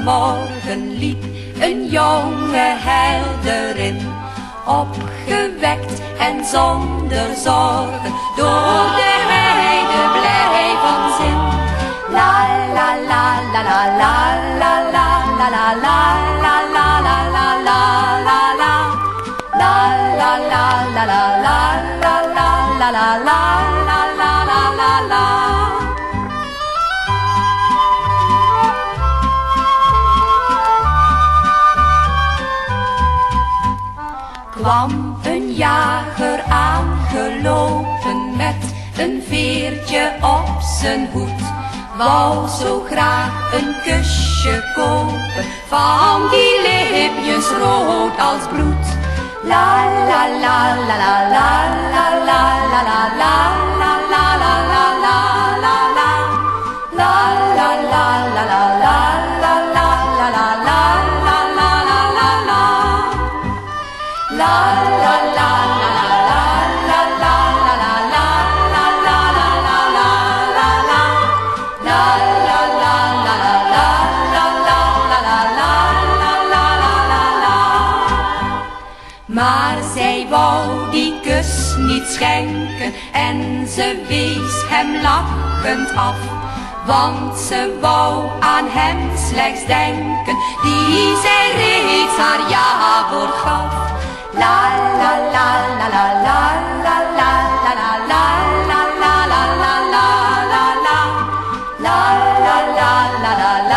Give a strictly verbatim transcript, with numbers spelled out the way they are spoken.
Morgen liep een jonge herderin, opgewekt en zonder zorgen, door de heide blij van zin. La la la la la la la la la la la la la la la la la la. La la la la la la la la la la la la la la. Kwam een jager aangelopen met een veertje op zijn hoed, wou zo graag een kusje kopen van die lipjes rood als bloed. La la la la la la la la la la la la la la la la la la. La la la la la la la la la la la la la la la. La la la la la la la la la la la la la la la la la. La la la la la la la la la la la la la la la la. Maar zij wou die kus niet schenken en ze wees hem lachend af, want ze wou aan hem slechts denken, die zij reeds haar ja-woord gaf. La la la la la la la la la la la la la la la la la la la. La la la la la